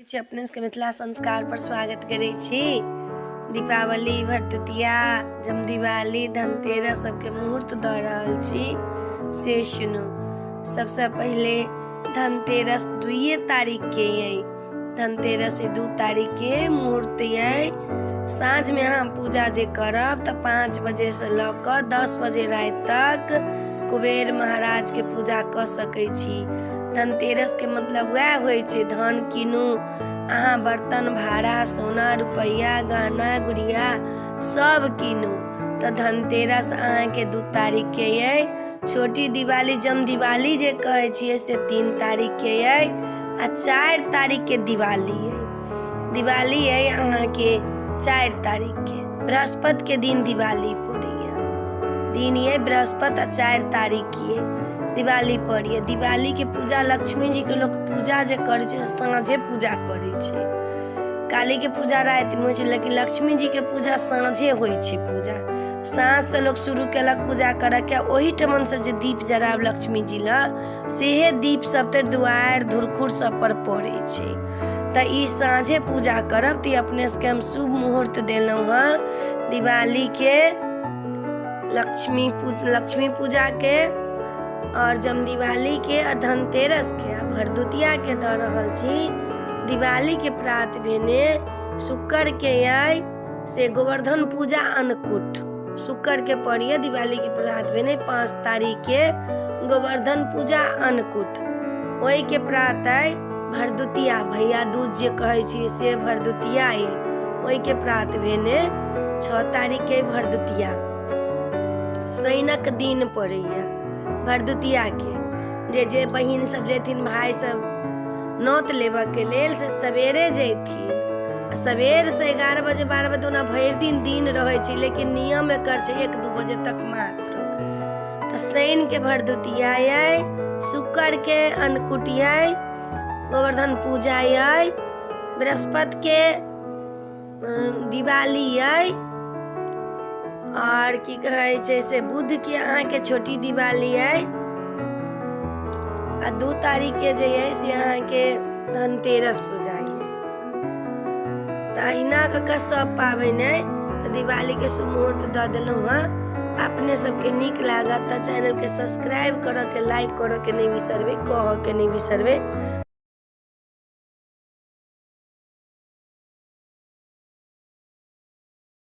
छी अपने सबके मिथिला संस्कार पर स्वागत करै छी। दीपावली, भरदुतिया, जमदिवाली, धनतेरस सबके मुहूर्त दऽ रहल छी, से सुनू। सबसँ पहिले धनतेरस 2 तारीखके अइ। धनतेरस 2 तारीखके मुहूर्त अइ। साँझमे अहाँ पूजा जे करब तऽ 5 बजेसँ लऽ कऽ 10 बजे राति तक कुबेर महाराजके पूजा कऽ सकै छी। धनतेरसके मतलब वएह होइ छै, धन कीनू अहाँ, बर्तन भाड़ा, सोना रुपैआ, गहना गुड़िया सब कीनू। तऽ धनतेरस अहाँके 2 तारीखके अइ। छोटी दिवाली, जम दिवाली जे कहै छियै, से 3 तारीखके अइ आ 4 तारीखके दिवाली अइ। दिवाली अइ अहाँके 4 तारीखके, बृहस्पतिके दिन दिवाली पड़ैए। दिन अइ बृहस्पति आ 4 तारीख अइ दिवाली पड़ैए। दिवालीके पूजा, लक्ष्मी जीके लोक पूजा जे करै छै से साँझे पूजा करै छै। कालीके पूजा रातिमे होइ छै, लेकिन लक्ष्मी जीके पूजा साँझे होइ छै। पूजा साँझसँ लोक शुरू केलक पूजा करऽके। ओहिठमनसँ जे दीप जरायब लक्ष्मी जी लग, सेहे दीप सबतरि दुआरि धुरखुर सबपर पड़ै छै। तऽ ई साँझे पूजा करब। तऽ ई अपने सबके हम शुभ मुहूर्त देलहुँ हँ दिवालीके, लक्ष्मी पूजाके आओर जम दिवालीके आओर धनतेरसके आ भरदुतियाके दऽ रहल छी। दिवालीके प्रात भेने शुक्रके अइ से गोवर्धन पूजा अन्नकूट। शुक्रके पड़ैए दिवालीके प्रात भेने 5 तारीखके गोवर्धन पूजा अन्नकूट। ओहिके प्रात अइ भरदुतिया, भैया दूज जे कहै छी से भरदुतिया अइ। ओहिके प्रात भेने 6 तारीखके भरदुतिया, शनिक दिन पड़ैए भरदुतियाके। जे जे बहिन सब जेथिन, भाय सब नोत लेबऽके लेल, से सवेरे जैथिन आ सवेरसँ 11 बजे, 12 बजे। ओना भरि दिन दिन रहै छै, लेकिन नियम एकर छै 1-2 बजे तक मात्र। तऽ शनिके भरदुतिया अइ, शुक्रके अन्नकूट अइ, गोवर्धन पूजा अइ, बृहस्पतिके दिवाली अइ आओर की कहै छै से बुधके अहाँके छोटी दिवाली अइ आ 2 तारीखके जे अइ से अहाँके धनतेरस पूजा अइ। तऽ अहिना कऽ कऽ सब पाबनि अइ। तऽ दिवालीके शुभ मुहूर्त दऽ देलहुँ हँ। अपने सबके नीक लागत तऽ चैनलके सब्सक्राइब करऽके, लाइक करऽके नहि बिसरबै, कहऽके नहि बिसरबै।